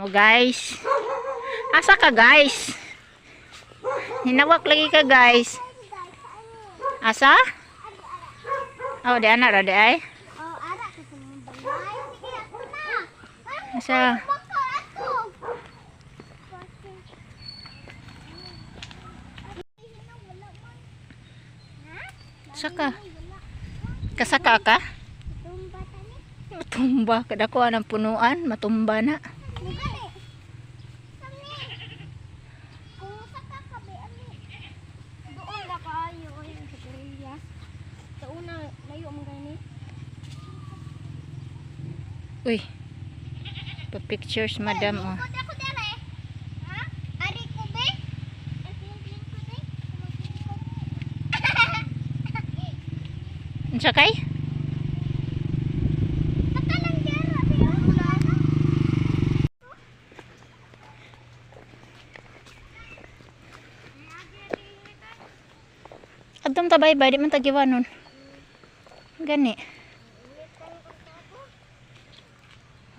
Mo guys. Asa ka, guys? Hinawak lagi ka, guys. Asa? Oh, di ana ra di ay. Oh, ara ka sa mga balay. Sige, ako na. Asa? Baka ato. Saka. Kasaka ka? Tumba tani. Matumba. Kadako ang punuan. Matumba na. Mugali. Kami. Kung saka ka be ami. Doon na kaayo ay sa Koreas. Sa una layo man gani. Uy. Pa-pictures, madam. Oh. Lingkod ako dere. Ha? Ari ko be? Lingkod eh. Unsa kay? Saka lang dere be. Wala na. Adtom ta bye bye di man tagiwanon. Gani.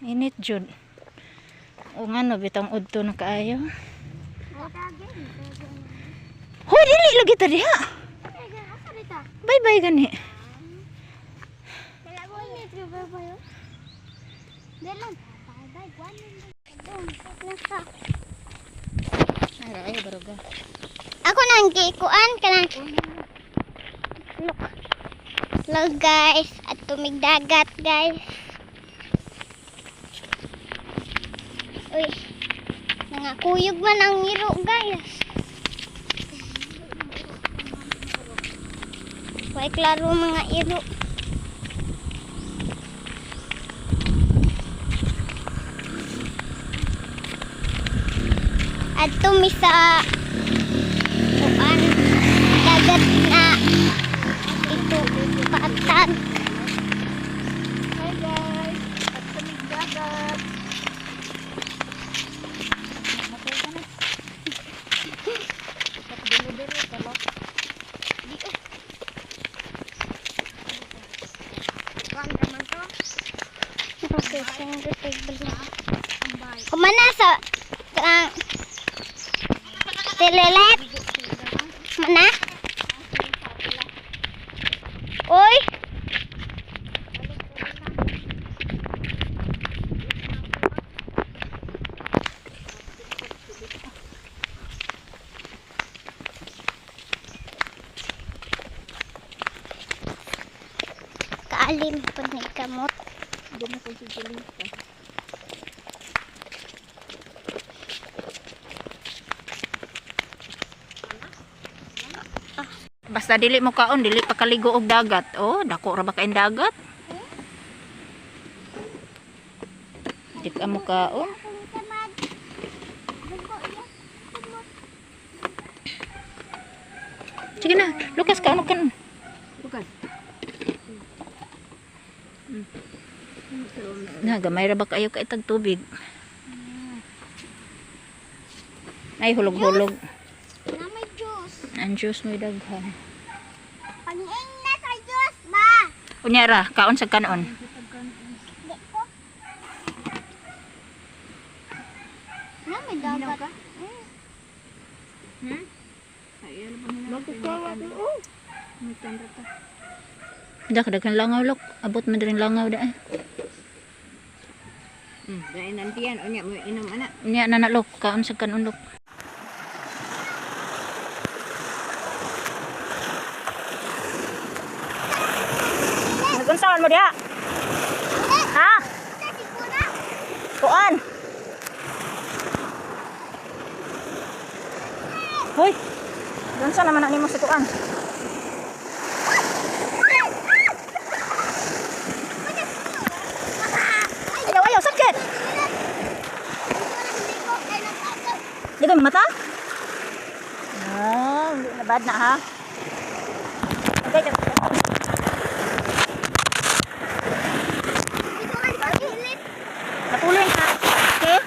Init jud. O nga no bitang udto na kaayo. Hoy, dili lagi ta diha. Bye bye gani. Ay, ra kayo baruga. Ako nang gikuan kanang. Look. Look, guys, at tumigdagat, guys. Uy. Nangakuyog man ang iro, guys. Way klaro mga iro. At mi sa kuan, dagat na ito patag. Hi guys, at tumig dagat. Matay ka na. At delivery ka lo. Okay, sindot ay bala. Kumana sa kanang telelet. Mana? Oy. Kaalim po ni kamot. Doon ako si Julita. Basta dili mo kaon, dili pa kaligo og dagat. Oh, dako ra ba kain dagat? Di ka mo kaon. Tamad. Dugo ya. Kamot. Sige na, Lucas, kaon og kaon. Bukan. Na, gamay ra ba kayo kay tag tubig? Ay, hulog-hulog. Na may juice. Ang juice mo'y daghan. Panging na sa juice ba? Unya ra, kaon sa kanon. Di ko. Na may dagat. Hmm? Ay, ano ba nila? May tandra ta. Dak daghan langaw lok. Abot man diri langaw da. Eh. Dahil nantiyan, unya mo inom ana. Unya na na lok, kaon sa kanon lok. Nagunsaon mo diha? Ha? Kuan. Hoy. Unsa naman na nimo si kuan? Ayaw, ayaw, sakit. Di ka mata? Ah, hindi na bad na ha. Okay, Napulin ka. Okay?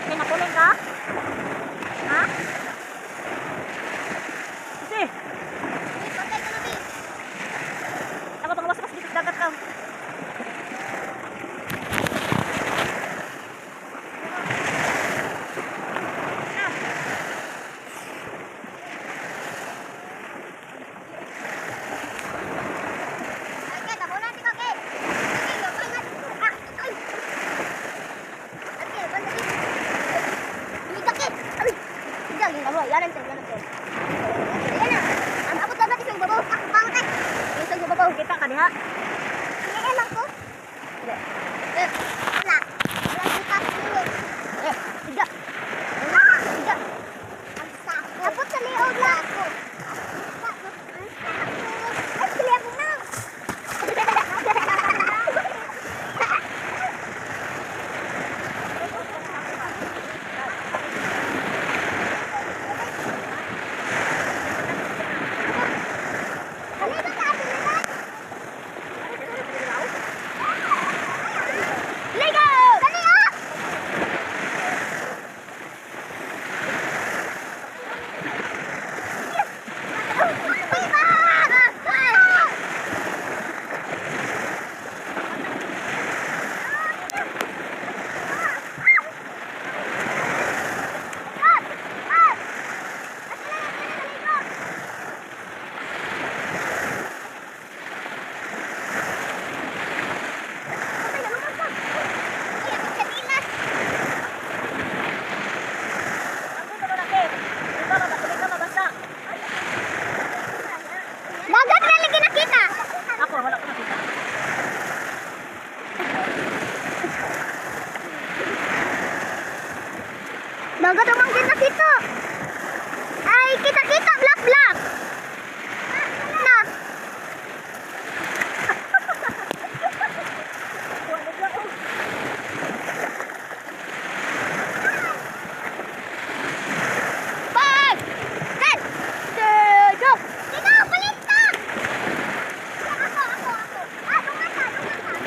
Okay, napulin ka? Ha? Kasi, ako pangwas-was dito sa dagat ka. Kagatong kita-kita. Ay, kita-kita, black, black. Na. Five, 10, 2, go. Ikaw, palit ta. Ako, ako, ako. Ah, dungan ka, dungan ka.